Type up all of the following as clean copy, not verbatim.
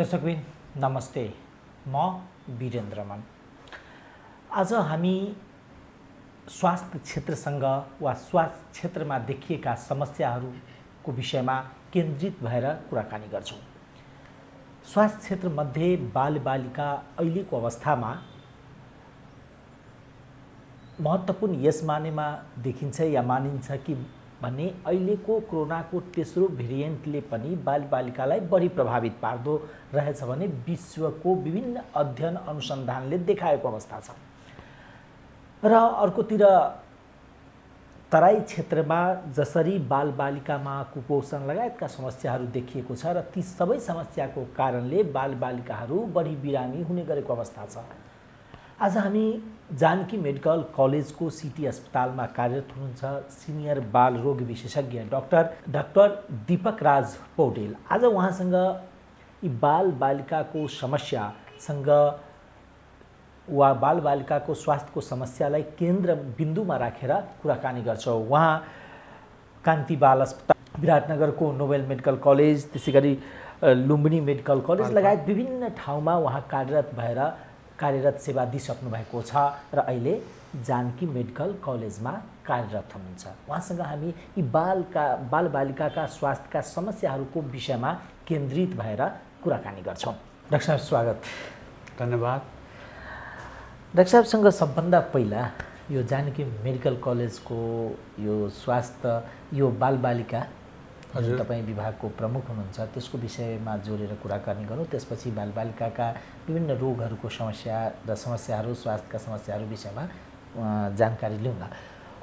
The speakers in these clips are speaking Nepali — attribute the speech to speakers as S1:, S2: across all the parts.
S1: दर्शकबिन नमस्ते, म वीरेन्द्रमन। आज हामी स्वास्थ्य क्षेत्रसँग वा स्वास्थ्य क्षेत्रमा देखिएका समस्याहरूको विषयमा केन्द्रित भएर कुराकानी गर्छौँ। स्वास्थ्य क्षेत्रमध्ये बालबालिका अहिलेको अवस्थामा महत्त्वपूर्ण यस मानेमा देखिन्छ या मानिन्छ कि भने अहिलेको कोरोनाको तेस्रो भेरिएन्टले पनि बालबालिकालाई बढी प्रभावित पार्दो रहेछ भने विश्वको विभिन्न अध्ययन अनुसन्धानले देखाएको अवस्था छ। र अर्कोतिर तराई क्षेत्रमा जसरी बालबालिकामा कुपोषण लगायतका समस्याहरू देखिएको छ र ती सबै समस्याको कारणले बालबालिकाहरू बढी बिरामी हुने गरेको अवस्था छ। आज हामी जानकी मेडिकल कलेजको सिटी अस्पतालमा कार्यरत हुनुहुन्छ सिनियर बाल रोग विशेषज्ञ डाक्टर दीपक राज पौडेल। आज उहाँसँग यी बालबालिकाको समस्यासँग वा बालबालिकाको स्वास्थ्यको समस्यालाई केन्द्र बिन्दुमा राखेर कुराकानी गर्छौँ। उहाँ कान्ति बाल अस्पताल, विराटनगरको नोबेल मेडिकल कलेज, त्यसै गरी लुम्बिनी मेडिकल कलेज लगायत विभिन्न ठाउँमा उहाँ कार्यरत सेवा दिइसक्नु भएको छ र अहिले जानकी मेडिकल कलेजमा कार्यरत हुनुहुन्छ। उहाँसँग हामी यी बालबालिकाका स्वास्थ्यका समस्याहरूको विषयमा केन्द्रित भएर कुराकानी गर्छौँ। डाक्टर साहब स्वागत।
S2: धन्यवाद।
S1: डाक्टर साहबसँग सबभन्दा पहिला यो जानकी मेडिकल कलेजको यो स्वास्थ्य यो बालबालिका जुन तपाईँ विभागको प्रमुख हुनुहुन्छ त्यसको विषयमा जोडेर कुराकानी गरौँ। त्यसपछि बालबालिकाका विभिन्न रोगहरूको समस्या र समस्याहरू, स्वास्थ्यका समस्याहरू विषयमा जानकारी लिउँला।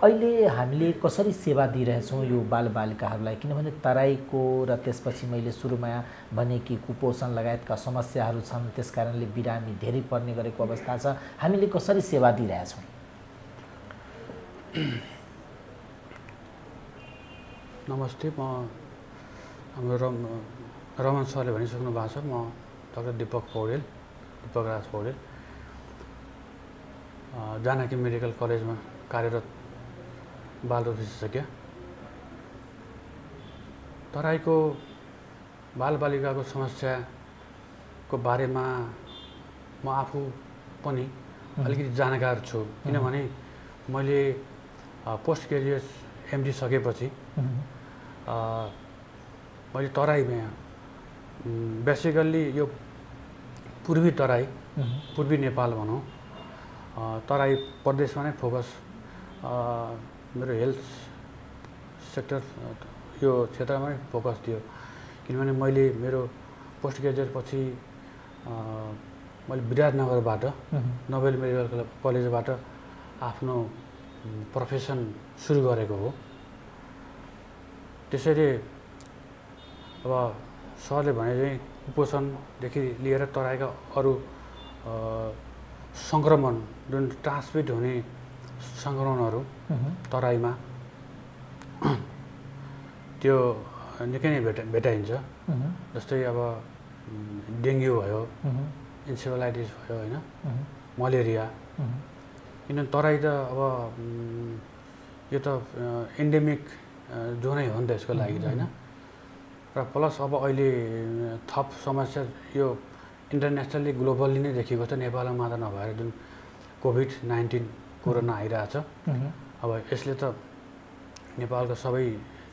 S1: अहिले हामीले कसरी सेवा दिइरहेछौँ यो बालबालिकाहरूलाई, किनभने तराईको र त्यसपछि मैले सुरुमा भने कि कुपोषण लगायतका समस्याहरू छन्, त्यस कारणले बिरामी धेरै पर्ने गरेको अवस्था छ। हामीले कसरी सेवा दिइरहेछौँ?
S2: नमस्ते, म हाम्रो रमन सरले भनिसक्नु भएको छ। म डाक्टर दीपक राज पौडेल जानकी मेडिकल कलेजमा कार्यरत बालरोग विशेषज्ञ। तराईको बालबालिकाको समस्याको बारेमा म आफू पनि अलिकति जानकार छु, किनभने मैले पोस्ट ग्रेजुएट एमडी सकेपछि मैले तराईमा बेसिकल्ली यो पूर्वी तराई, पूर्वी नेपाल भनौँ, तराई प्रदेशमा नै फोकस मेरो हेल्थ सेक्टर यो क्षेत्रमा नै फोकस थियो। किनभने मैले मेरो पोस्ट ग्रेजुएट पछि मैले विराटनगरबाट नोबेल मेडिकल कलेजबाट आफ्नो प्रोफेसन सुरु गरेको हो। त्यसैले अब सरले भने चाहिँ कुपोषणदेखि लिएर तराईका अरू सङ्क्रमण जुन ट्रान्समिट हुने सङ्क्रमणहरू तराईमा त्यो निकै नै भेटाइन्छ। जस्तै अब डेङ्गु भयो, इन्सेफेलाइटिस भयो, होइन, मलेरिया। किन तराई त अब यो त एन्डेमिक जोनै हो नि त यसको लागि त, होइन। र प्लस अब अहिले थप समस्या यो इन्टरनेसनली ग्लोबल्ली नै देखिएको छ, नेपालमा मात्र नभएर जुन कोभिड-19 कोरोना आइरहेछ। अब यसले त नेपालको सबै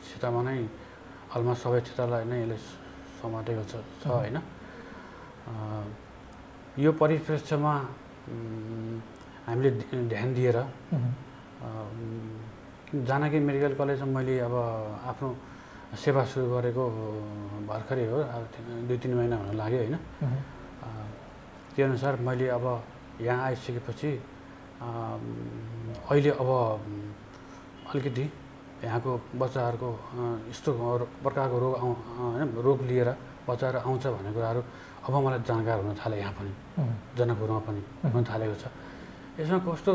S2: क्षेत्रमा नै अलमोस्ट सबै क्षेत्रलाई नै यसले समातेको छ, होइन। यो परिप्रेक्ष्यमा हामीले ध्यान दिएर जानकी मेडिकल कलेजमा मैले अब आफ्नो सेवा सुरु गरेको भर्खरै हो, 2-3 महिना हुन लाग्यो, होइन। त्यो अनुसार मैले अब यहाँ आइसकेपछि अहिले अब अलिकति यहाँको बच्चाहरूको यस्तो प्रकारको रोग लिएर बच्चाहरू आउँछ भन्ने कुराहरू अब मलाई जानकार हुन थाले। यहाँ पनि जनकपुरमा पनि हुन थालेको छ। यसमा कस्तो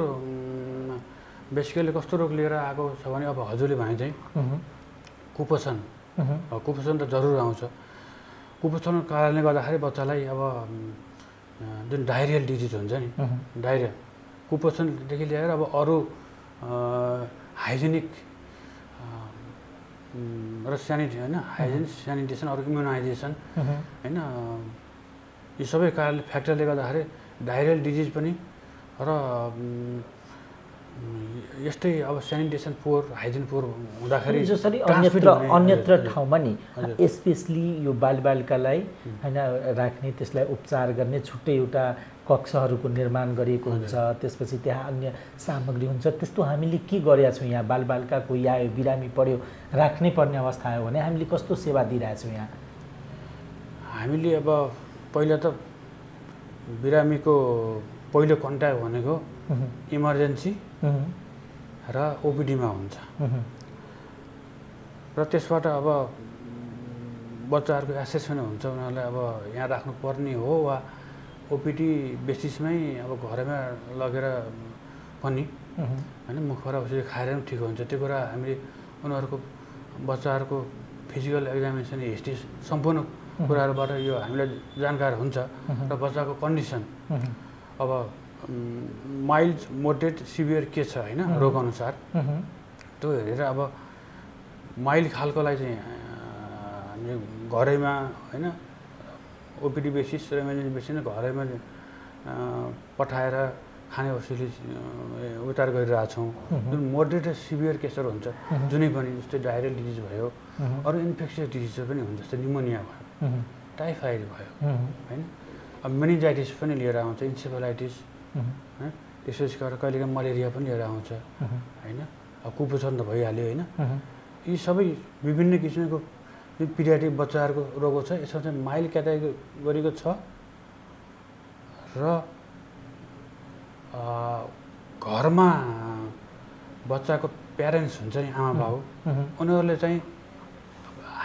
S2: बेसिकली कस्तो रोग लिएर आएको छ भने अब हजुरले भने चाहिँ कुपोषण त जरुर आउँछ। कुपोषणको कारणले गर्दाखेरि बच्चालाई अब जुन डायरियल डिजिज हुन्छ नि, डायरिया, कुपोषणदेखि लिएर अब अरू हाइजेनिक र होइन, हाइजेन, स्यानिटेसन, अरू इम्युनाइजेसन, होइन, यी सबै कारणले फ्याक्टरले गर्दाखेरि डायरियल डिजिज पनि र यस्तै अब सेनिटेसन पोर हाइजिन पोर हुँदाखेरि
S1: जसरी
S2: ट्रान्समिट हुने-
S1: अन्यत्र
S2: हजुर,
S1: ठाउँमा नि
S2: हजुर।
S1: स्पेसली यो बालबालिकालाई होइन राख्ने त्यसलाई उपचार गर्ने छुट्टै एउटा कक्षहरूको निर्माण गरिएको हुन्छ, त्यसपछि त्यहाँ अन्य सामग्री हुन्छ। त्यस्तो हामीले के गरेका छौँ यहाँ? बालबालिकाको या बिरामी पऱ्यो राख्नै पर्ने अवस्था आयो भने हामीले कस्तो सेवा दिइरहेछौँ यहाँ?
S2: हामीले अब पहिला त बिरामीको पहिलो कन्ट्याक्ट भनेको इमर्जेन्सी र ओपिडीमा हुन्छ र त्यसबाट अब बच्चाहरूको एसेसमेन्ट हुन्छ, उनीहरूलाई अब यहाँ राख्नुपर्ने हो वा ओपिडी बेसिसमै अब घरमा लगेर पनि होइन मुखबाट औषधि खाएर पनि ठिक हुन्छ। त्यो कुरा हामीले उनीहरूको बच्चाहरूको फिजिकल एक्जामिनेसन हिस्ट्री सम्पूर्ण कुराहरूबाट यो हामीलाई जानकारी हुन्छ र बच्चाको कन्डिसन अब माइल्ड मोडरेट सिभियर के छ होइन रोगअनुसार त्यो हेरेर अब माइल्ड खालकोलाई चाहिँ हामी घरैमा होइन ओपिडी बेसिस र इमर्जेन्सी बेसिस घरैमा पठाएर खाने औषधि उपचार गरिरहेछौँ। जुन मोडरेट र सिभियर केसहरू हुन्छ जुनै पनि जस्तै डायरियल डिजिज भयो, अरू इन्फेक्सियस डिजिजहरू पनि हुन्छ, जस्तै निमोनिया भयो, टाइफाइड भयो होइन, अब मेनिन्जाइटिस पनि लिएर आउँछ, इन्सेफेलाइटिस होइन, त्यसपछि गरेर कहिलेकाहीँ मलेरिया पनि लिएर आउँछ होइन, अब कुपोषण त भइहाल्यो होइन। यी सबै विभिन्न किसिमको जुन पिडियाट्रिक बच्चाहरूको रोगहरू छ यसमा चाहिँ माइल्ड क्याटेगोरीको छ र घरमा बच्चाको प्यारेन्ट्स हुन्छ नि आमा बाउ, उनीहरूले चाहिँ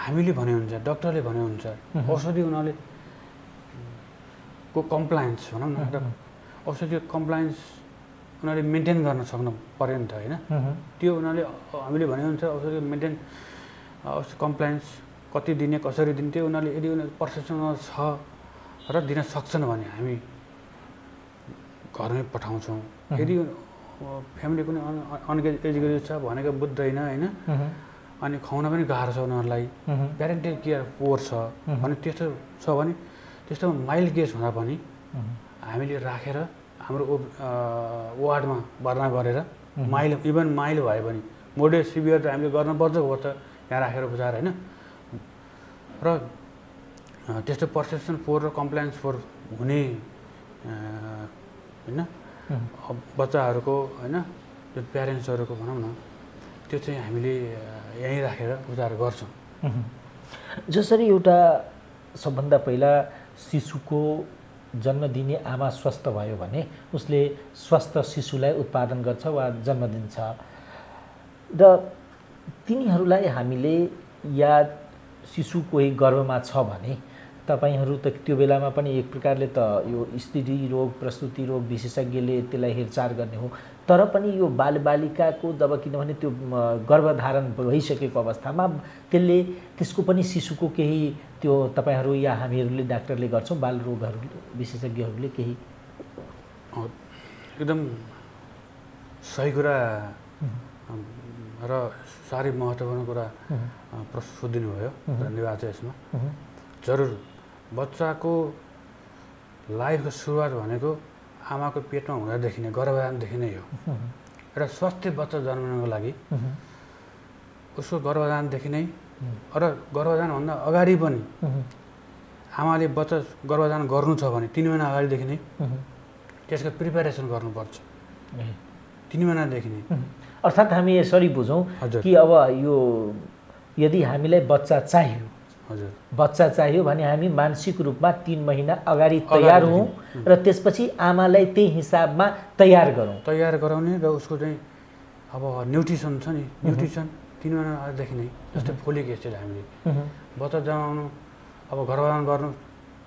S2: हामीले भने हुन्छ, डक्टरले भने हुन्छ, औषधि उनीहरूले को कम्प्लायन्स भनौँ न, र औषधि कम्प्लायन्स उनीहरूले मेन्टेन गर्न सक्नु पऱ्यो नि त होइन। त्यो उनीहरूले हामीले भने हुन्छ औषधि मेन्टेन कम्प्लायन्स कति दिने कसरी दिने त्यो उनीहरूले यदि उनीहरू पर्सेप्सनमा छ र दिन सक्छन् भने हामी घरमै पठाउँछौँ। यदि फ्यामिली कुनै अनएजुकेटेड छ भनेको बुझ्दैन होइन, अनि खुवाउन पनि गाह्रो छ उनीहरूलाई, प्यारेन्टल केयर पोर छ भने त्यस्तो छ भने त्यस्तो माइल्ड केस हुँदा पनि हामीले राखेर हाम्रो वार्डमा भर्ना गरेर इभन माइल्ड भयो भने मोडरेट सिभियर त हामीले गर्नुपर्छ हो त यहाँ राखेर उपचार होइन। र त्यस्तो पर्सेप्सन फोर र कम्प्लायन्स फोर हुने होइन बच्चाहरूको होइन जुन प्यारेन्ट्सहरूको भनौँ न त्यो चाहिँ हामीले यहीँ राखेर उपचार गर्छौँ।
S1: जसरी एउटा सबभन्दा पहिला शिशुको जन्म दिने आमा स्वस्थ भयो भने उसले स्वस्थ शिशुलाई उत्पादन गर्छ वा जन्म दिन्छ र तिनीहरूलाई हामीले या शिशु कोही गर्भमा छ भने तपाईहरू त त्यो बेलामा पनि एक प्रकारले त यो स्त्री रोग प्रसुति रोग विशेषज्ञले त्यसलाई हेरचाह गर्ने हो, तर पनि यो बालबालिकाको जब किनभने त्यो गर्भधारण भइसकेको अवस्थामा त्यसले त्यसको पनि शिशुको केही त्यो तपाईहरू या हामीहरूले डाक्टरले गर्छौँ बाल रोगहरू विशेषज्ञहरूले केही
S2: एकदम सही कुरा र साह्रै महत्त्वपूर्ण कुरा प्रस्तुत दिनुभयो। धन्यवाद छ यसमा। जरुर बच्चाको लाइफको सुरुवात भनेको आमाको पेटमा हुँदादेखि नै गर्भधारणदेखि नै हो। एउटा स्वस्थ बच्चा जन्मनको लागि उसको गर्भधारणदेखि नै र गर्भधारणभन्दा अगाडि पनि आमाले बच्चा गर्भधारण गर्नु छ भने 3 महिना अगाडिदेखि नै त्यसको प्रिपेरेसन गर्नुपर्छ। 3 महिनादेखि नै।
S1: अर्थात् हामी यसरी बुझौँ कि अब यो यदि हामीलाई बच्चा चाहियो बच्चा चाहियो भने हामी मानसिक रूपमा 3 महिना अगाडि तयार हौँ र त्यसपछि आमालाई त्यही हिसाबमा तयार
S2: गराउने र उसको चाहिँ अब न्युट्रिसन छ नि न्युट्रिसन 3 महिना अगाडिदेखि नै जस्तै फोलिक एसिड हामीले बच्चा जन्माउनु अब गर्भधारण गर्नु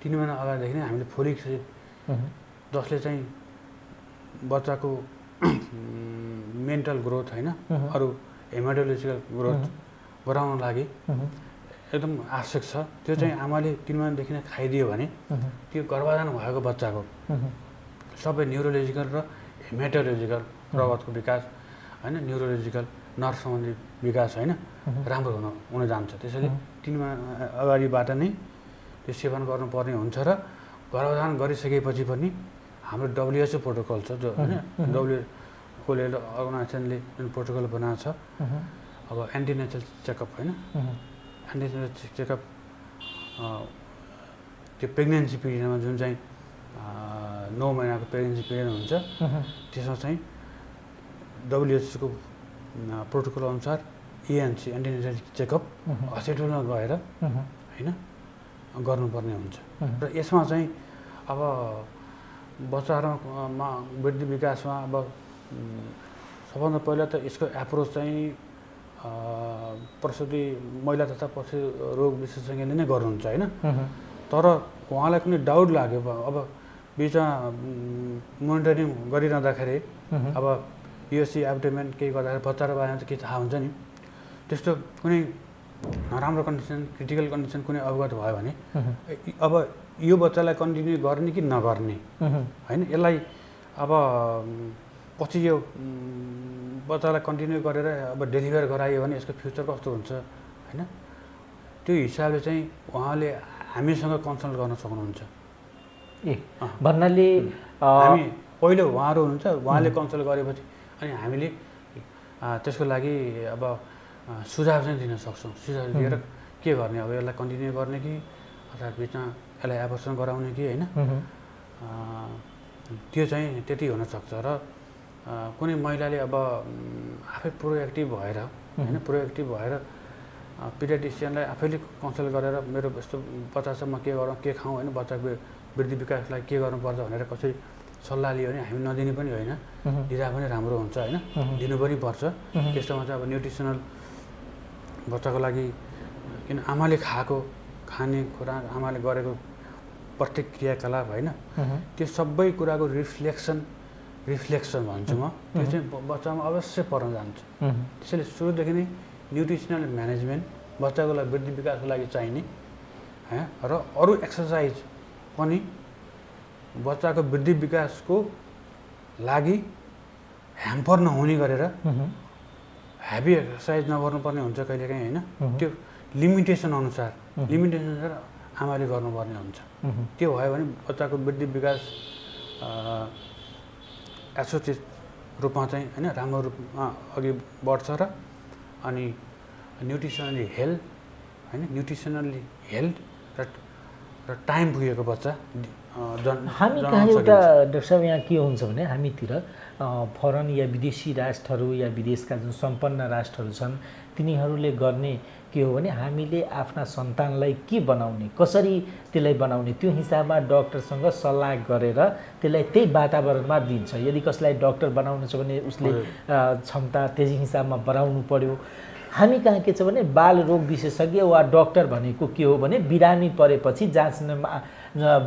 S2: 3 महिना अगाडिदेखि नै हामीले फोलिक एसिड जसले चाहिँ बच्चाको मेन्टल ग्रोथ होइन अरू हेमाटोलोजिकल ग्रोथ गराउन लागि एकदम आवश्यक छ। त्यो चाहिँ आमाले 3 महिनादेखि नै खाइदियो भने त्यो गर्भधारण भएको बच्चाको सबै न्युरोलोजिकल र हेमाटोलोजिकल रगतको विकास होइन न्युरोलोजिकल नर्भ सम्बन्धी विकास होइन राम्रो हुन जान्छ। त्यसैले 3 महिना अगाडिबाट नै त्यो सेवन गर्नुपर्ने हुन्छ र गर्भधारण गरिसकेपछि पनि हाम्रो WHO प्रोटोकल छ जो होइन WHOले अर्गनाइजेसनले जुन प्रोटोकल बनाएको छ अब एन्टिनेटल चेकअप होइन एन्टिनेटल चेकअप त्यो प्रेग्नेन्सी पिरियडमा जुन चाहिँ 9 महिनाको प्रेग्नेन्सी पिरियड हुन्छ त्यसमा चाहिँ WHO को प्रोटोकल अनुसार ANC एन्टिनेटल चेकअप हस्पिटलमा गएर होइन गर्नुपर्ने हुन्छ र यसमा चाहिँ अब बच्चाहरूमा वृद्धि विकासमा अब सबभन्दा पहिला त यसको एप्रोच चाहिँ प्रसुति महिला तथा पशु रोग विशेषज्ञले नै गर्नुहुन्छ होइन तर उहाँलाई कुनै डाउट लाग्यो अब बिचमा मोनिटरिङ गरिरहँदाखेरि अब USG एब्डोमेन केही गर्दाखेरि बच्चाको बारेमा त के थाहा हुन्छ नि त्यस्तो कुनै नराम्रो कन्डिसन क्रिटिकल कन्डिसन कुनै अवगत भयो भने अब यो बच्चालाई कन्टिन्यू गर्ने कि नगर्ने होइन यसलाई अब पछि यो बच्चालाई कन्टिन्यू गरेर अब डेलिभर गरायो भने यसको फ्युचर कस्तो हुन्छ होइन त्यो हिसाबले चाहिँ उहाँले हामीसँग कन्सल्ट गर्न सक्नुहुन्छ
S1: ए भन्नाले
S2: हामी पहिलो उहाँहरू हुनुहुन्छ उहाँले कन्सल्ट गरेपछि अनि हामीले त्यसको लागि अब सुझाव चाहिँ दिन सक्छौँ सुझाव दिएर के गर्ने अब यसलाई कन्टिन्यू गर्ने कि अथवा बिचमा यसलाई एबर्सन गराउने कि होइन त्यो चाहिँ त्यति हुनसक्छ र कुनै महिलाले अब आफै प्रोएक्टिभ भएर होइन प्रोएक्टिभ भएर पिडियाट्रिसियनलाई आफैले कन्सल्ट गरेर मेरो यस्तो बच्चा छ म के गरौँ के खाउँ होइन बच्चाको वृद्धि विकासलाई के गर्नुपर्छ भनेर कसरी सल्लाह लियो भने हामी नदिने पनि होइन दिँदा पनि राम्रो हुन्छ होइन दिनु पनि पर्छ त्यस्तोमा चाहिँ अब न्युट्रिसनल बच्चाको लागि किन आमाले खाएको खानेकुरा आमाले गरेको प्रत्येक क्रियाकलाप होइन त्यो सबै कुराको रिफ्लेक्सन भन्छु म त्यो चाहिँ बच्चामा अवश्य पर्न जान्छ त्यसैले सुरुदेखि नै न्युट्रिसनल म्यानेजमेन्ट बच्चाको लागि वृद्धि विकासको लागि चाहिने र अरू एक्सर्साइज पनि बच्चाको वृद्धि विकासको लागि ह्याम्पर नहुने गरेर हेभी एक्सर्साइज नगर्नुपर्ने हुन्छ कहिलेकाहीँ होइन त्यो लिमिटेसन अनुसार आमाले गर्नुपर्ने हुन्छ त्यो भयो भने बच्चाको वृद्धि विकास एसोचित रूपमा चाहिँ होइन राम्रो रूपमा अघि बढ्छ र अनि न्युट्रिसनली हेल्थ र टाइम पुगेको बच्चा
S1: हामी कहाँ एउटा डाक्टर साहब यहाँ के हुन्छ भने हामीतिर फरेन या विदेशी राष्ट्रहरू या विदेशका जुन सम्पन्न राष्ट्रहरू छन् तिनीहरूले गर्ने के हो भने हामीले आफ्ना सन्तानलाई के बनाउने कसरी त्यसलाई बनाउने त्यो हिसाबमा डाक्टरसँग सल्लाह गरेर त्यसलाई त्यही वातावरणमा दिन्छ यदि कसलाई डाक्टर बनाउनु छ भने उसले क्षमता त्यही हिसाबमा बढाउनु पर्यो हामी कहाँ के छ भने बाल रोग विशेषज्ञ वा डाक्टर भनेको के हो भने बिरामी परेपछि जाँच्नमा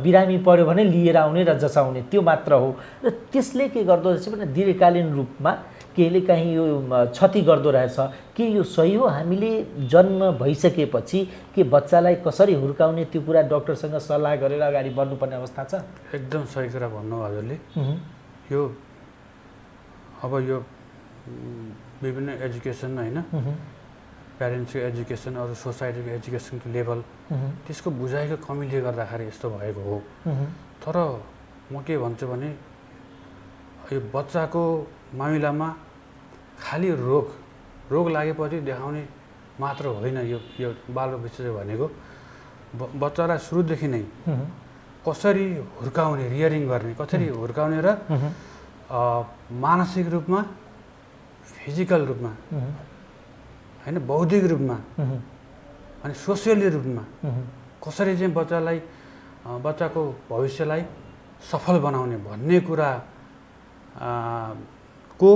S1: बिरामी पर्यो भने लिएर आउने र जसाउने त्यो मात्र हो र त्यसले के गर्दो रहेछ भने दीर्घकालीन रूपमा केले काहीँ यो क्षति गर्दो रहेछ के यो सही हो हामीले जन्म भइसकेपछि के बच्चालाई कसरी हुर्काउने त्यो कुरा डाक्टरसँग सल्लाह गरेर अगाडि बढ्नुपर्ने अवस्था छ
S2: एकदम सही कुरा भन्नु हजुरले यो अब यो विभिन्न एजुकेसन होइन प्यारेन्ट्सको एजुकेसन अरू सोसाइटीको एजुकेसनको लेभल त्यसको बुझाइको कमीले गर्दाखेरि यस्तो भएको हो तर म के भन्छु भने यो बच्चाको मामिलामा खालि रोग लागेपछि देखाउने मात्र होइन यो बालरोग विशेषज्ञ भनेको बच्चालाई सुरुदेखि नै कसरी हुर्काउने रियरिङ गर्ने कसरी हुर्काउने र मानसिक रूपमा फिजिकल रूपमा होइन बौद्धिक रूपमा अनि सोसियली रूपमा कसरी चाहिँ बच्चाको भविष्यलाई सफल बनाउने भन्ने कुरा को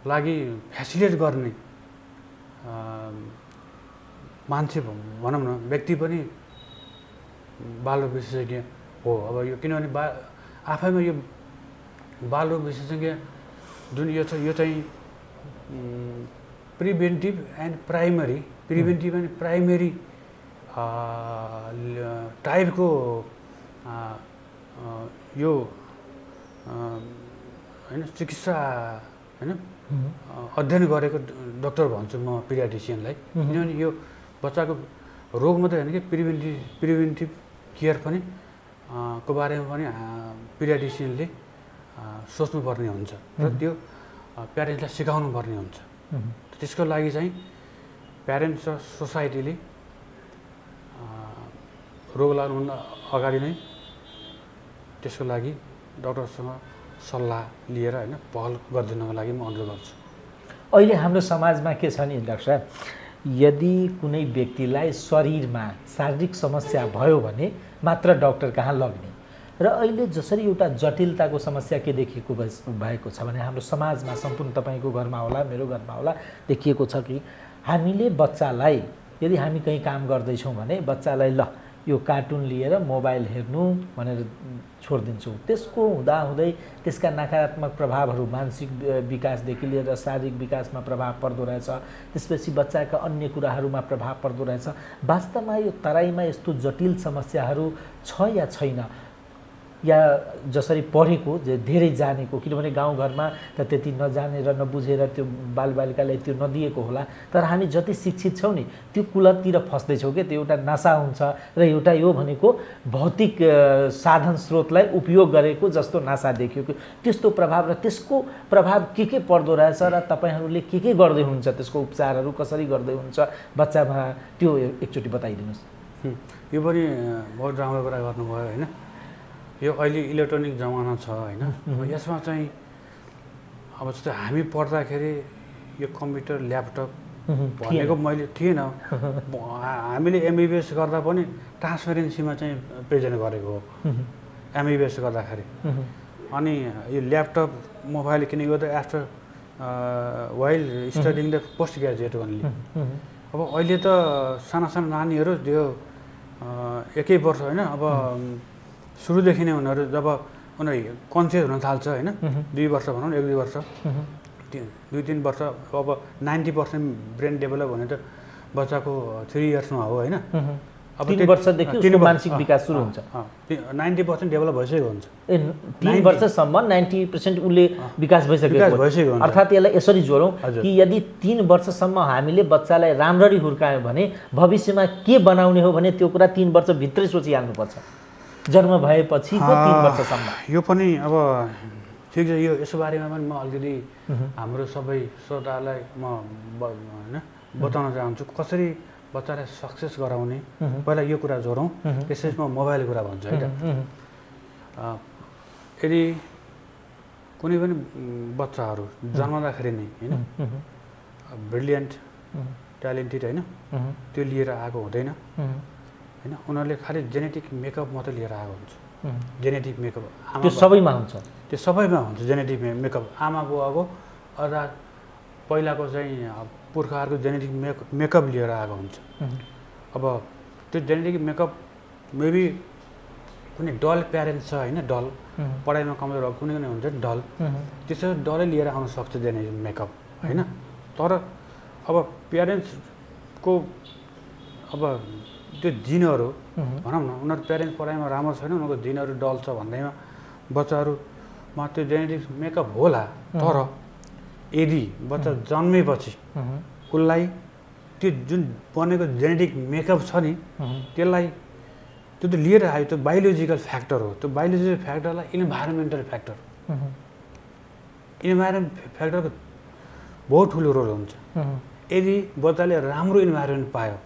S2: लागि फेसिलिटेट गर्ने मान्छे भनौँ न व्यक्ति पनि बालरोग विशेषज्ञ हो अब यो किनभने आफैमा यो बालरोग विशेषज्ञ जुन यो चाहिँ प्रिभेन्टिभ एन्ड प्राइमेरी टाइपको यो होइन चिकित्सा होइन अध्ययन गरेको डक्टर भन्छु म पिडियाट्रिसियनलाई किनभने यो बच्चाको रोग मात्रै होइन कि प्रिभेन्टिभ केयर पनि को बारेमा पनि पिडियाट्रिसियनले सोच्नुपर्ने हुन्छ र त्यो प्यारेन्ट्सलाई सिकाउनु पर्ने हुन्छ। त्यसको लागि चाहिँ प्यारेन्ट्स र सोसाइटीले रोग लाग्नुभन्दा अगाडि नै त्यसको लागि डक्टरसँग सल्लाह लिएर होइन पहल गरिदिनको लागि म अनुरोध गर्छु।
S1: अहिले हाम्रो समाजमा के छ नि डाक्टर साहब, यदि कुनै व्यक्तिलाई शरीरमा शारीरिक समस्या भयो भने मात्र डाक्टर कहाँ लग्ने र अहिले जसरी एउटा जटिलताको समस्या के देखिएको भएको छ भने हाम्रो समाजमा सम्पूर्ण तपाईँको घरमा होला मेरो घरमा होला देखिएको छ कि हामीले बच्चालाई यदि हामी कहीँ काम गर्दैछौँ भने बच्चालाई ल यो कार्टुन लिएर मोबाइल हेर्नु भनेर छोडिदिन्छौँ। त्यसको हुँदाहुँदै त्यसका नकारात्मक प्रभावहरू मानसिक विकासदेखि लिएर शारीरिक विकासमा प्रभाव पर्दो रहेछ, त्यसपछि बच्चाका अन्य कुराहरूमा प्रभाव पर्दो रहेछ। वास्तवमा यो तराईमा यस्तो जटिल समस्याहरू छ या छैन, या जसरी पढेको धेरै जानेको, किनभने गाउँघरमा त त्यति नजानेर नबुझेर त्यो बालबालिकालाई त्यो नदिएको होला, तर हामी जति शिक्षित छौँ नि त्यो कुलततिर फस्दैछौँ कि त्यो एउटा नसा हुन्छ र एउटा यो भनेको भौतिक साधन स्रोतलाई उपयोग गरेको जस्तो नसा देखियो कि त्यस्तो प्रभाव र त्यसको प्रभाव के पर्दो रहेछ र तपाईँहरूले के गर्दै हुनुहुन्छ, त्यसको उपचारहरू कसरी गर्दै हुन्छ बच्चामा, त्यो एकचोटि बताइदिनुहोस्।
S2: यो पनि बहुत राम्रो कुरा गर्नुभयो होइन। यो अहिले इलेक्ट्रोनिक जमाना छ होइन, यसमा चाहिँ अब जस्तै हामी पढ्दाखेरि यो कम्प्युटर ल्यापटप भनेको मैले थिएन। हामीले एमबिबिएस गर्दा पनि ट्रान्सपेरेन्सीमा चाहिँ प्रेजेन्ट गरेको हो एमबिबिएस गर्दाखेरि। अनि यो ल्यापटप मोबाइल किनेको त after while studying the post graduate only. अब अहिले त साना साना नानीहरू त्यो 1 वर्ष होइन, अब सुरुदेखि नै उनीहरू जब उनीहरू कन्सियस हुन थाल्छ होइन, 2 वर्ष भनौँ 1-2 वर्ष 2-3 वर्ष, अब 90% ब्रेन डेभलप हुने त बच्चाको 3 इयर्समा हो होइन।
S1: अब 3 वर्षदेखि उसको मानसिक विकास सुरु हुन्छ।
S2: 90% डेभलप भइसकेको हुन्छ।
S1: 3 वर्षसम्म 90% उसले विकास भइसकेको हुन्छ। अर्थात् यसलाई यसरी जोडौँ कि यदि 3 वर्षसम्म हामीले बच्चालाई राम्ररी हुर्कायौँ भने भविष्यमा के बनाउने हो भने त्यो कुरा 3 वर्षभित्रै सोचिहाल्नुपर्छ, जन्म भएपछिको 3 वर्षसम्म।
S2: यो पनि अब ठिक छ, यो यसको बारेमा पनि म अलिकति हाम्रो सबै श्रोतालाई म होइन बताउन चाहन्छु कसरी बच्चालाई सक्सेस गराउने। पहिला यो कुरा जोडौँ, त्यसपछि म मोबाइलको कुरा भन्छु है त। यदि कुनै पनि बच्चाहरू जन्मदाखेरि नै होइन ब्रिलियन्ट ट्यालेन्टेड होइन त्यो लिएर आएको हुँदैन होइन। उनीहरूले खालि जेनेटिक मेकअप मात्रै लिएर आएको हुन्छ। जेनेटिक मेकअप
S1: त्यो सबैमा हुन्छ,
S2: त्यो सबैमा हुन्छ जेनेटिक मेकअप। आमा बुवाको अर्थात् पहिलाको चाहिँ पुर्खाहरूको जेनेटिक मेकअप लिएर आएको हुन्छ। अब त्यो जेनेटिक मेकअप मेबी कुनै डल प्यारेन्ट्स छ होइन, डल पढाइमा कमजोर कुनै कुनै हुन्छ डल, त्यसो डलै लिएर आउन सक्छ जेनेटिक मेकअप होइन। तर अब प्यारेन्ट्सको अब त्यो जिनहरू भनौँ न, उनीहरू प्यारेन्ट्स पढाइमा राम्रो छैन, उनीहरूको जिनहरू डल छ भन्दैमा बच्चाहरूमा त्यो जेनेटिक मेकअप होला। तर यदि बच्चा जन्मेपछि उसलाई त्यो जुन बनेको जेनेटिक मेकअप छ नि त्यसलाई त्यो त लिएर आयो, त्यो बायोलोजिकल फ्याक्टर हो। त्यो बायोलोजिकल फ्याक्टरलाई इन्भाइरोमेन्टल फ्याक्टर, इन्भाइरोमेन्ट फ्याक्टरको बहुत ठुलो रोल हुन्छ। यदि बच्चाले राम्रो इन्भाइरोमेन्ट पायो,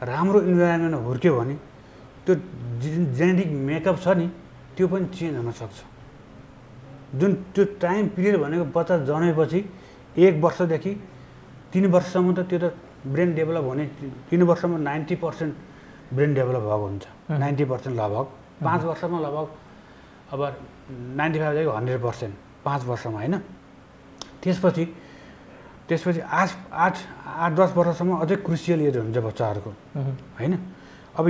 S2: राम्रो इन्भाइरोमेन्टमा हुर्क्यो भने त्यो जेनेटिक मेकअप छ नि त्यो पनि चेन्ज हुनसक्छ। जुन त्यो टाइम पिरियड भनेको बच्चा जन्मेपछि 1 वर्षदेखि 3 वर्षसम्म त त्यो त ब्रेन डेभलप हुने, 3 वर्षमा 90% ब्रेन डेभलप भएको हुन्छ, 90% लगभग। 5 वर्षमा लगभग अब 95देखि 100% 5 वर्षमा होइन। त्यसपछि 8-10 वर्षसम्म अझै क्रुसियल एज हुन्छ बच्चाहरूको होइन। अब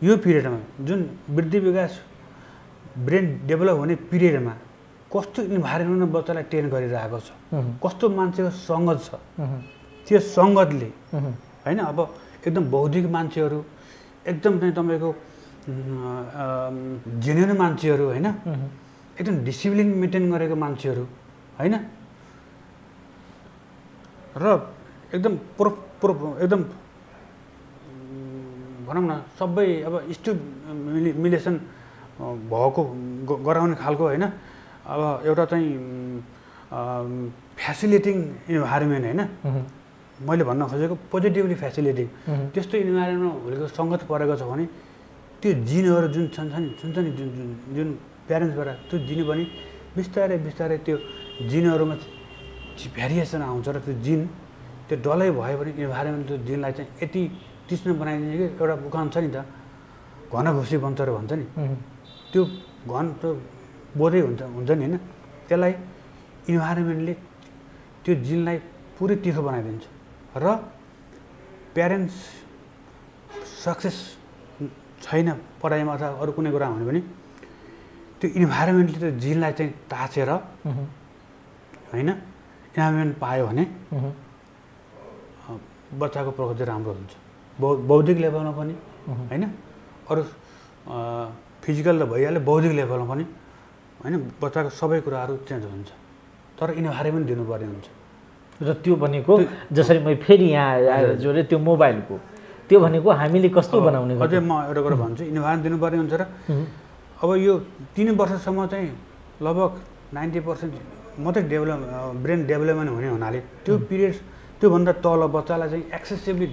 S2: यो पिरियडमा जुन वृद्धि विकास ब्रेन डेभलप हुने पिरियडमा कस्तो इन्भाइरोमेन्टमा बच्चालाई ट्रेन गरिरहेको छ, कस्तो मान्छेको सङ्गत छ, त्यो सङ्गतले होइन। अब एकदम बौद्धिक मान्छेहरू, एकदम चाहिँ तपाईँको जेन्युन मान्छेहरू होइन, एकदम डिसिप्लिन मेन्टेन गरेको मान्छेहरू होइन, र एकदम एकदम भनौँ न सबै अब स्टिमुलेसन भएको गराउने खालको होइन अब एउटा चाहिँ फेसिलिटिङ इन्भाइरोमेन्ट होइन मैले भन्न खोजेको पोजिटिभली फेसिलिटिङ त्यस्तो इन्भाइरोमेन्टमा हुर्केको सङ्गत परेको छ भने त्यो जिनहरू जुन हुन्छ नि जुन प्यारेन्ट्सबाट त्यो जिन पनि बिस्तारै बिस्तारै त्यो जिनहरूमा भेरिएसन आउँछ र त्यो जिन त्यो डलै भयो भने इन्भाइरोमेन्ट त्यो जिनलाई चाहिँ यति तीक्ष्ण बनाइदिन्छ कि एउटा उखान छ नि त घन घुसी बन्छ र भन्छ नि त्यो घन त्यो बोधै हुन्छ नि होइन त्यसलाई इन्भाइरोमेन्टले त्यो जिनलाई पुरै तिखो बनाइदिन्छ र प्यारेन्ट्स सक्सेस छैन पढाइमा अथवा अरू कुनै कुरा हुने भने त्यो इन्भाइरोमेन्टले त्यो जिनलाई चाहिँ ताछेर होइन इन्भाइरोमेन्ट पायो भने बच्चाको प्रगति राम्रो हुन्छ बौद्धिक लेभलमा पनि होइन अरू फिजिकल त भइहाल्यो बौद्धिक लेभलमा पनि होइन बच्चाको सबै कुराहरू चेन्ज हुन्छ तर इन्भाइरोमेन्ट दिनुपर्ने हुन्छ
S1: र त्यो भनेको जसरी मैले फेरि यहाँ जोडेँ त्यो मोबाइलको त्यो भनेको हामीले कस्तो बनाउने
S2: अझै म एउटा कुरा भन्छु इन्भाइरोमेन्ट दिनुपर्ने हुन्छ र अब यो 3 वर्षसम्म चाहिँ लगभग 90% मात्रै ब्रेन डेभलपमेन्ट हुने हुनाले त्यो पिरियड त्योभन्दा तल बच्चालाई चाहिँ एक्सेसिभली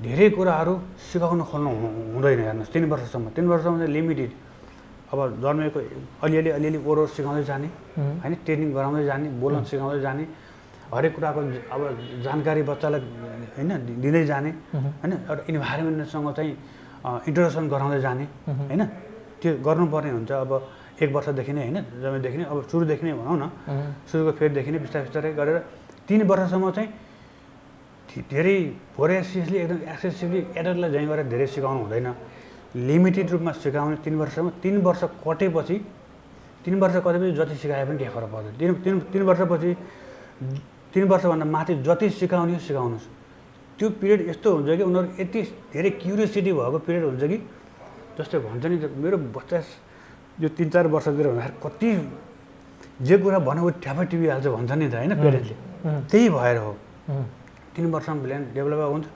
S2: धेरै कुराहरू सिकाउन खोल्नु हुँदैन हेर्नुहोस् 3 वर्षसम्म 3 वर्षसम्म चाहिँ लिमिटेड अब जन्मेको अलिअलि ओरल सिकाउँदै जाने होइन ट्रेनिङ गराउँदै जाने बोल्न सिकाउँदै जाने हरेक कुराको अब जानकारी बच्चालाई होइन दिँदै जाने होइन एउटा इन्भाइरोमेन्टसँग चाहिँ इन्ट्रोडक्सन गराउँदै जाने होइन त्यो गर्नुपर्ने हुन्छ अब 1 वर्षदेखि नै होइन जन्मेदेखि नै अब सुरुदेखि नै भनौँ न सुरुको फेददेखि नै बिस्तारै बिस्तारै गरेर 3 वर्षसम्म चाहिँ धेरै भोरेसियसली एकदम एक्सेसिभली एडल्टलाई झैँ गरेर धेरै सिकाउनु हुँदैन लिमिटेड रूपमा सिकाउने 3 वर्षसम्म 3 वर्ष कटेपछि 3 वर्ष कटेपछि जति सिकाए पनि केही फरक पर्दैन 3 वर्षपछि 3 वर्षभन्दा माथि जति सिकाउने सिकाउनुहोस् त्यो पिरियड यस्तो हुन्छ कि उनीहरू यति धेरै क्युरियोसिटी भएको पिरियड हुन्छ कि जस्तै भन्छ नि मेरो बच्चा यो 3-4 वर्षतिर भन्दाखेरि कति जे कुरा भन्यो ठ्यापै टिपिहाल्छ भन्छ नि त होइन पेरेन्ट्सले त्यही भएर हो 3 वर्षमा ब्रेन डेभलप हुन्छ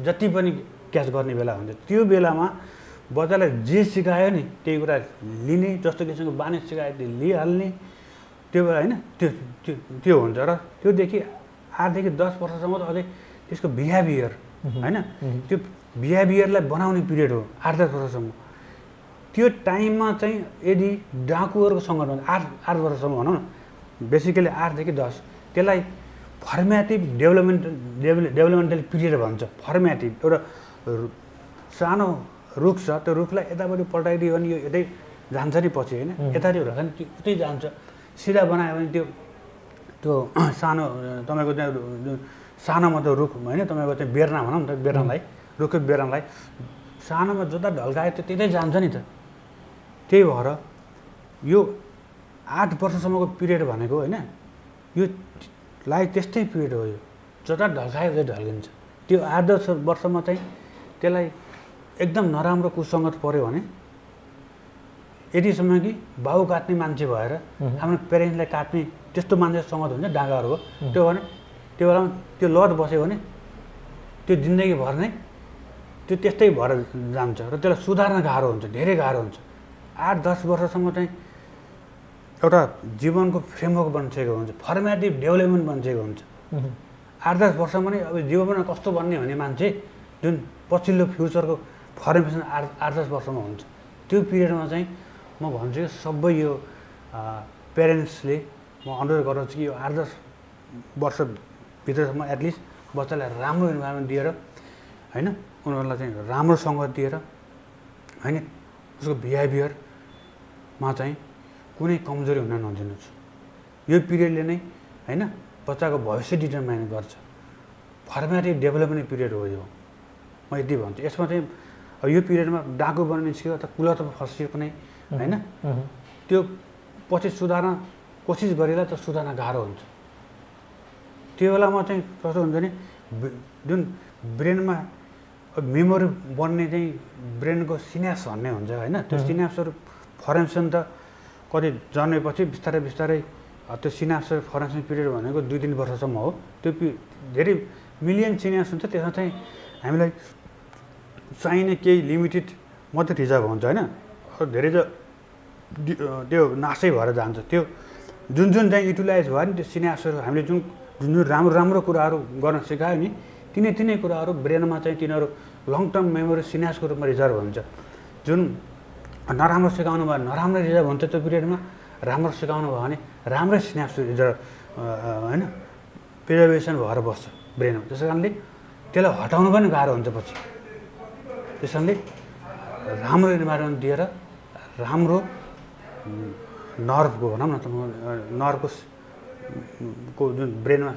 S2: जति पनि क्याच गर्ने बेला हुन्छ त्यो बेलामा बच्चालाई जे सिकायो नि त्यही कुरा लिने जस्तो किसिमको बानी सिकायो त्यो लिइहाल्ने त्यो बेला होइन त्यो हुन्छ र त्योदेखि 8 देखि 10 वर्षसम्म त अझै त्यसको बिहेभियर होइन त्यो बिहेभियरलाई बनाउने पिरियड हो 8-10 वर्षसम्म त्यो टाइममा चाहिँ यदि डाकुहरूको सङ्गठन 8 वर्षसम्म भनौँ न बेसिकली 8 देखि 10 त्यसलाई फर्मेटिभ डेभलपमेन्टल पिरियड भन्छ फर्मेटिभ एउटा सानो रुख छ त्यो रुखलाई यतापट्टि पल्टाइदियो भने यो यतै जान्छ नि पछि होइन यतापट्टि हुँदा नि उतै जान्छ सिधा बनायो भने त्यो सानो तपाईँको चाहिँ सानोमा त रुख होइन तपाईँको चाहिँ बेर्ना भनौँ न त बेर्नालाई रुखको बेर्नालाई सानोमा जता ढल्कायो त्यो त्यतै जान्छ नि त त्यही भएर यो 8 वर्षसम्मको पिरियड भनेको होइन यो लाई त्यस्तै पिरियड हो यो जता ढल्कायो उतै ढल्किन्छ त्यो 8-10 वर्षमा चाहिँ त्यसलाई एकदम नराम्रो कुसङ्गत पऱ्यो भने यतिसम्म कि बाउ काट्ने मान्छे भएर आफ्नो पेरेन्ट्सलाई काट्ने त्यस्तो मान्छे सङ्गत हुन्छ डाँगाहरूको त्यो भने त्यो बेलामा त्यो लत बस्यो भने त्यो जिन्दगीभर नै त्यो त्यस्तै भएर जान्छ र त्यसलाई सुधार्न गाह्रो हुन्छ धेरै गाह्रो हुन्छ 8-10 वर्षसम्म चाहिँ एउटा जीवनको फ्रेमवर्क बनिसकेको हुन्छ फर्मेटिभ डेभलपमेन्ट बनिसकेको हुन्छ 8-10 वर्षमा नै अब जीवनमा कस्तो बन्ने भन्ने मान्छे जुन पछिल्लो फ्युचरको फर्मेसन 8-10 वर्षमा हुन्छ त्यो पिरियडमा चाहिँ म भन्छु कि सबै यो पेरेन्ट्सले म अनुरोध गर्छु कि यो 8-10 वर्षभित्रसम्म एटलिस्ट बच्चालाई राम्रो इन्भाइरोमेन्ट दिएर होइन उनीहरूलाई चाहिँ राम्रो सङ्गत दिएर होइन उसको बिहेभियरमा चाहिँ कुनै कमजोरी हुन नदिनुहोस् यो पिरियडले नै होइन बच्चाको भविष्य डिटर्माइन गर्छ फर्मेटिभ डेभलपमेन्ट पिरियड हो यो म यति भन्छु यसमा चाहिँ यो पिरियडमा डाकु बन्न निस्क्यो अथवा कुलतमा फस्यो कुनै होइन त्यो पछि सुधार्न कोसिस गरेला त सुधार्न गाह्रो हुन्छ त्यो बेलामा चाहिँ कस्तो हुन्छ नि जुन ब्रेनमा मेमोरी बन्ने चाहिँ ब्रेनको सिन्याप्स भन्ने हुन्छ होइन त्यो सिन्याप्सहरू फर्मेसन त कति जन्मेपछि बिस्तारै बिस्तारै त्यो सिन्याप्सहरू फर्मेसन पिरियड भनेको 2-3 वर्षसम्म हो त्यो धेरै मिलियन सिन्याप्स हुन्छ त्यसमा चाहिँ हामीलाई चाहिने केही लिमिटेड मात्रै रिजर्भ हुन्छ होइन, धेरै त्यो नासै भएर जान्छ। त्यो जुन चाहिँ युटिलाइज भयो नि त्यो सिनाप्सहरू हामीले जुन राम्रो कुराहरू गर्न सिकायो नि तिनै कुराहरू ब्रेनमा चाहिँ तिनीहरू लङ टर्म मेमोरी सिनाप्सको रूपमा रिजर्भ हुन्छ। जुन नराम्रो सिकाउनु भयो नराम्रो रिजर्भ हुन्छ त्यो पिरियडमा, राम्रो सिकाउनु भयो भने राम्रै सिनाप्स रिजर्भ होइन प्रिजर्भेसन भएर बस्छ ब्रेनमा। त्यस कारणले त्यसलाई हटाउनु पनि गाह्रो हुन्छ पछि। त्यस कारणले राम्रो इन्भाइरोमेन्ट दिएर राम्रो नर्भको भनौँ न त नर्भको जुन ब्रेनमा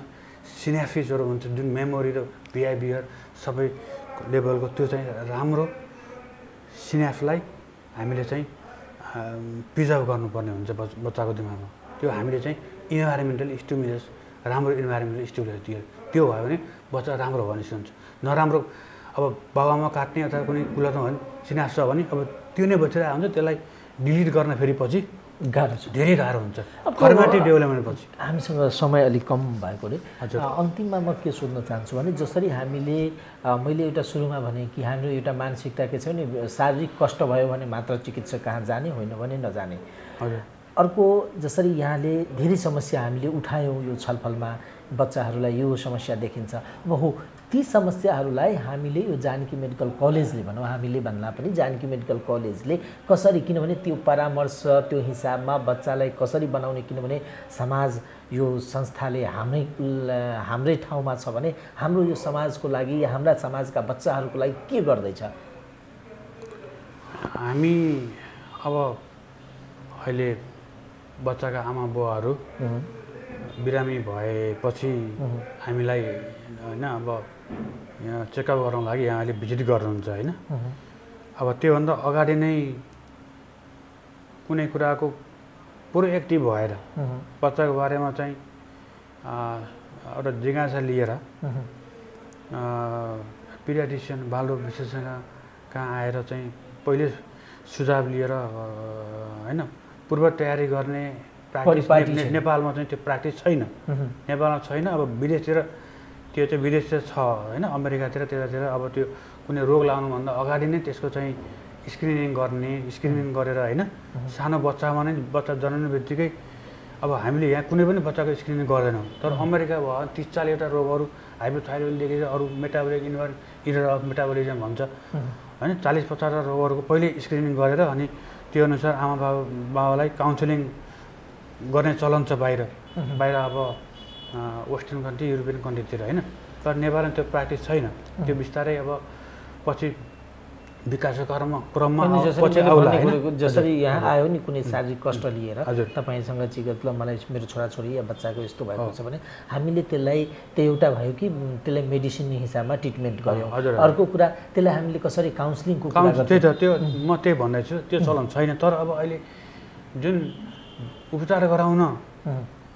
S2: सिनाप्सिसहरू हुन्छ जुन मेमोरी र बिहेभियर सबै लेभलको त्यो चाहिँ राम्रो सिनाप्सलाई हामीले चाहिँ प्रिजर्भ गर्नुपर्ने हुन्छ बच्चाको दिमागमा। त्यो हामीले चाहिँ इन्भाइरोमेन्टल स्टिमुलस राम्रो इन्भाइरोमेन्टल स्टिमुलस दियो त्यो भयो भने बच्चा राम्रो भयो भने हुन्छ। नराम्रो अब बाबामा काट्ने अथवा कुनै कुलतमा भने सिनाप्स छ भने अब त्यो नै बचिरहेको हुन्छ, त्यसलाई डिलिट गर्न फेरि पछि
S1: गाह्रो छ,
S2: धेरै गाह्रो हुन्छ फर्मेटिभ डेभलपमेन्ट पछि।
S1: हामीसँग समय अलिक कम भएकोले अन्तिममा म के सोध्न चाहन्छु भने जसरी हामीले मैले एउटा सुरुमा भने कि हाम्रो एउटा मानसिकता के छ भने शारीरिक कष्ट भयो भने मात्र चिकित्सक कहाँ जाने, होइन भने नजाने। अर्को जसरी यहाँले धेरै समस्या हामीले उठायौँ यो छलफलमा, बच्चाहरूलाई यो समस्या देखिन्छ। अब हो ती समस्याहरूलाई हामीले यो जानकी मेडिकल कलेजले भनौँ, हामीले भन्दा पनि जानकी मेडिकल कलेजले कसरी, किनभने त्यो परामर्श त्यो हिसाबमा बच्चालाई कसरी बनाउने, किनभने समाज यो संस्थाले हाम्रै ठाउँमा छ भने हाम्रो यो समाजको लागि या हाम्रा समाजका बच्चाहरूको लागि के गर्दैछ?
S2: हामी अब अहिले बच्चाका आमा बुवाहरू बिरामी भएपछि हामीलाई होइन अब यहाँ चेकअप गर्नको लागि यहाँ अहिले भिजिट गर्नुहुन्छ होइन। अब त्योभन्दा अगाडि नै कुनै कुराको पुरो एक्टिभ भएर बच्चाको बारेमा चाहिँ एउटा जिज्ञासा लिएर पिडियाट्रिसियन बालरोग विशेषज्ञ कहाँ आएर चाहिँ पहिले सुझाव लिएर होइन पूर्व तयारी गर्ने प्र्याक्टिस नेपालमा चाहिँ त्यो प्र्याक्टिस छैन, नेपालमा छैन। अब विदेशतिर त्यो चाहिँ विदेशतिर छ होइन, अमेरिकातिर त्यतातिर अब त्यो कुनै रोग लाग्नुभन्दा अगाडि नै त्यसको चाहिँ स्क्रिनिङ गरेर होइन सानो बच्चामा नै बच्चा जन्मने बित्तिकै अब हामीले यहाँ कुनै पनि बच्चाको स्क्रिनिङ गर्दैनौँ। तर अमेरिका भयो 30-40वटा रोगहरू हाइपोथाइरोइडदेखि अरू मेटाबोलिक इरर अफ मेटाबोलिजम भन्छ होइन, 40-50वटा रोगहरूको पहिले स्क्रिनिङ गरेर अनि त्यो अनुसार आमा बाबालाई काउन्सिलिङ गर्ने चलन छ बाहिर अब वेस्टर्न कन्ट्री युरोपियन कन्ट्रीतिर होइन। तर नेपालमा त्यो प्र्याक्टिस छैन। त्यो बिस्तारै अब पछि विकासको क्रममा पछि आउला होइन।
S1: जसरी यहाँ आयो नि कुनै शारीरिक कष्ट लिएर तपाईँसँग चिकित्सक मलाई मेरो छोराछोरी या बच्चाको यस्तो भएको छ भने हामीले त्यसलाई त्यो एउटा भयो कि त्यसलाई मेडिसिन हिसाबमा ट्रिटमेन्ट गऱ्यौँ। अर्को कुरा त्यसलाई हामीले कसरी काउन्सिलिङको कुरा गर्छौँ।
S2: त्यही त त्यो म त्यही भन्दैछु, त्यो चलन छैन। तर अब अहिले जुन उपचार गराउन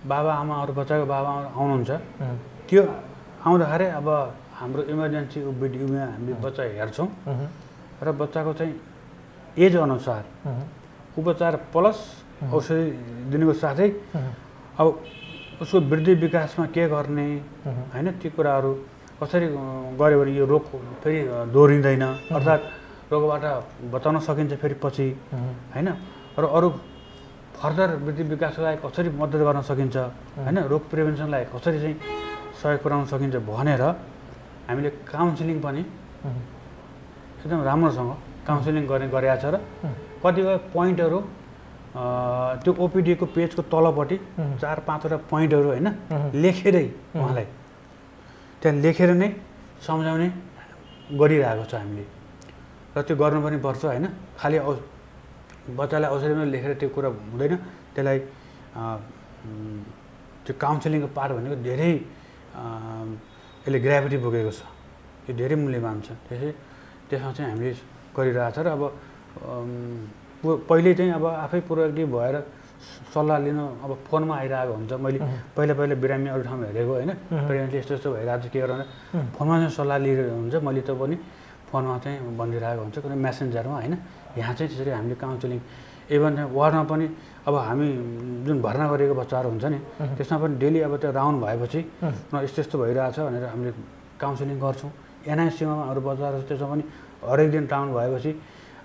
S2: बाबा आमाहरू बच्चाको बाबा आमा आउनुहुन्छ त्यो आउँदाखेरि अब हाम्रो इमर्जेन्सी ओपिडीमा हामीले बच्चा हेर्छौँ र बच्चाको चाहिँ एज अनुसार उपचार प्लस औषधि दिनुको साथै अब उसको वृद्धि विकासमा के गर्ने होइन त्यो कुराहरू कसरी गऱ्यो भने यो रोग फेरि दोहोरिँदैन, अर्थात् रोगबाट बचाउन सकिन्छ फेरि पछि होइन। र अरू फर्दर वृद्धि विकासलाई कसरी मद्दत गर्न सकिन्छ होइन, रोग प्रिभेन्सनलाई कसरी चाहिँ सहयोग पुर्याउन सकिन्छ भनेर हामीले काउन्सिलिङ पनि एकदम राम्रोसँग काउन्सिलिङ गरेको छ र कतिपय पोइन्टहरू त्यो ओपिडीको पेजको तलपट्टि 4-5वटा पोइन्टहरू होइन लेखेरै उहाँलाई त्यहाँ लेखेर नै सम्झाउने गरिरहेको छ हामीले। र त्यो गर्नु पनि पर्छ होइन, खालि बच्चालाई औषधिमा लेखेर त्यो कुरा हुँदैन। त्यसलाई त्यो काउन्सिलिङको पार्ट भनेको धेरै यसले ग्राभिटी बोकेको छ, यो धेरै मूल्यवान छ। त्यसमा चाहिँ हामीले गरिरहेछ र अब पहिले चाहिँ अब आफै प्रोएक्टिभ भएर सल्लाह लिनु अब फोनमा आइरहेको हुन्छ। मैले पहिला बिरामी अरू ठाउँमा हेरेको होइन, प्रेग्नेन्टली यस्तो भइरहेको छ के गरेर फोनमा चाहिँ सल्लाह लिइरहेको हुन्छ। मैले त पनि फोनमा चाहिँ भनिदिइरहेको हुन्छ कुनै मेसेन्जरमा होइन। यहाँ चाहिँ त्यसरी हामीले काउन्सिलिङ इभन वार्डमा पनि अब हामी जुन भर्ना गरेको बच्चाहरू हुन्छ नि त्यसमा पनि डेली अब त्यो राउन्ड भएपछि यस्तो भइरहेछ भनेर हामीले काउन्सिलिङ गर्छौँ। एनआइसीमा अरू बच्चाहरू त्यसमा पनि हरेक दिन राउन्ड भएपछि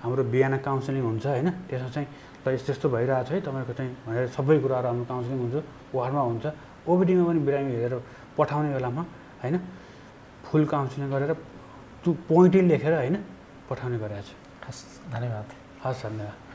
S2: हाम्रो बिहान काउन्सिलिङ हुन्छ होइन, त्यसमा चाहिँ ल यस्तो यस्तो भइरहेको छ है तपाईँको चाहिँ भनेर सबै कुराहरू हाम्रो काउन्सिलिङ हुन्छ, वार्डमा हुन्छ, ओपिडीमा पनि बिरामी हेरेर पठाउने बेलामा होइन फुल काउन्सिलिङ गरेर त्यो पोइन्टै लेखेर होइन पठाउने गरेको छ।
S1: हस्, धन्यवाद।
S2: हस्, धन्यवाद।